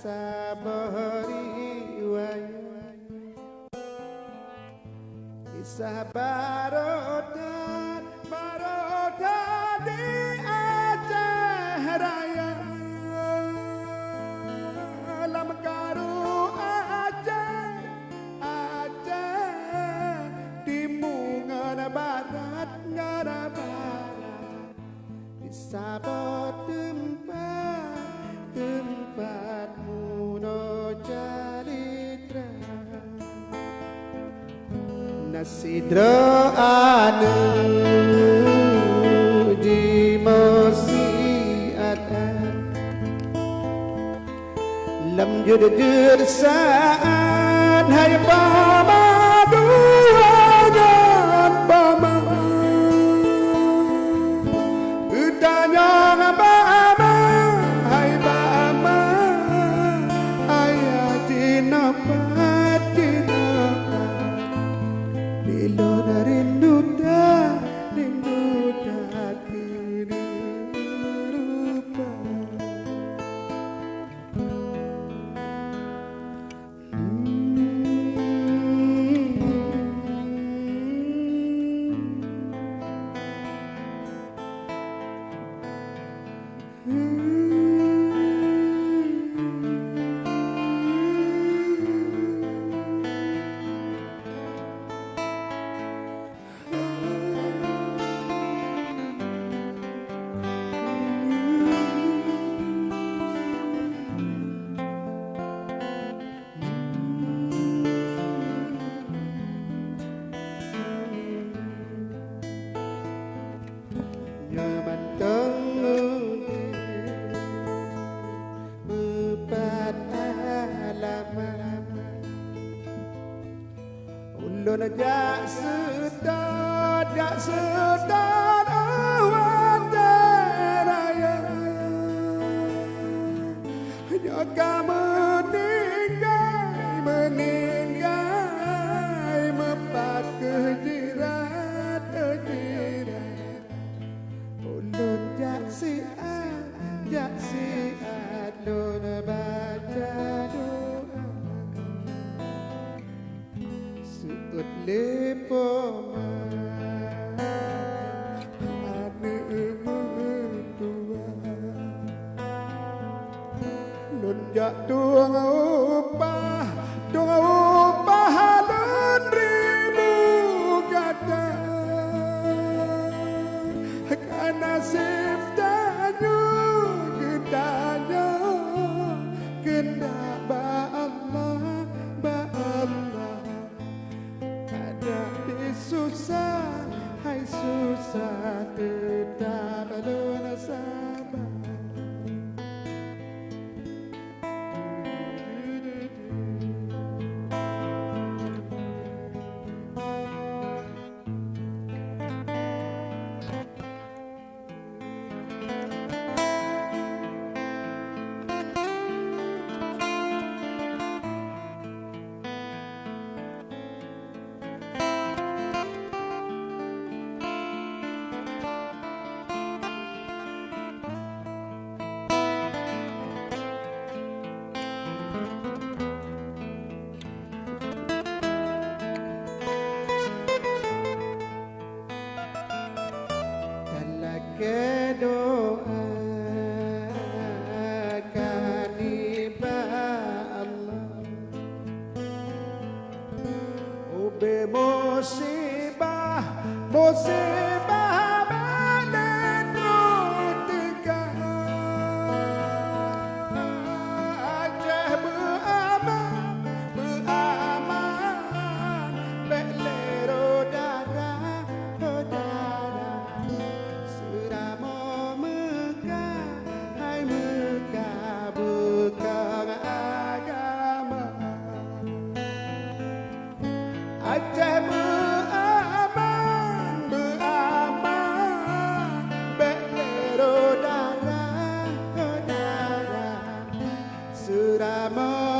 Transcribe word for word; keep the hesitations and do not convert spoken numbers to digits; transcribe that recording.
Saboh riwayat kisah barotan, barotan di Aceh Raya. Lam karu Aceh, Aceh timu ngon barat, ngon barat. Di saboh teumpat, teumpat munoe calitra. Na sidroe aneuk jimeusiat-at. Lam jeuet-jeuet saát hai pama dua nyan pama. Geutanyong bak ma, hai bak ma, ayah jinoe pat, jinoe pat. Ilôn rindu that, rindu that keuneuk rupa. Nyoe mantong udép meupat alamat. Ulôn jak seutôt, jak seutôt u watèe raya. Nyoe ka meuninggai, meuninggai, meupat keu jirat, jirat. Ulôn jak siat, jak siat lôn baca doa. Seuôt lé poma aneuk meutuah. Lôn jak tueng upah, tueng upah lôn ribu gata. Ka naseb tanyoe geutanyoe, keunak bak Allah, bak Allah. Adak pih susah, hai susah, teutab lôn saba. Talakée doa ka nibak Allah. Ubé musibah, musibah bak lheueh teuka. Aceh beuaman, beuaman, bék lé ro dara, ro dara. Seuramoe Meukah, hai Meukah beukong agama. Aceh beuaman, beuaman, bék lé ro dara, ro dara. Seuramoe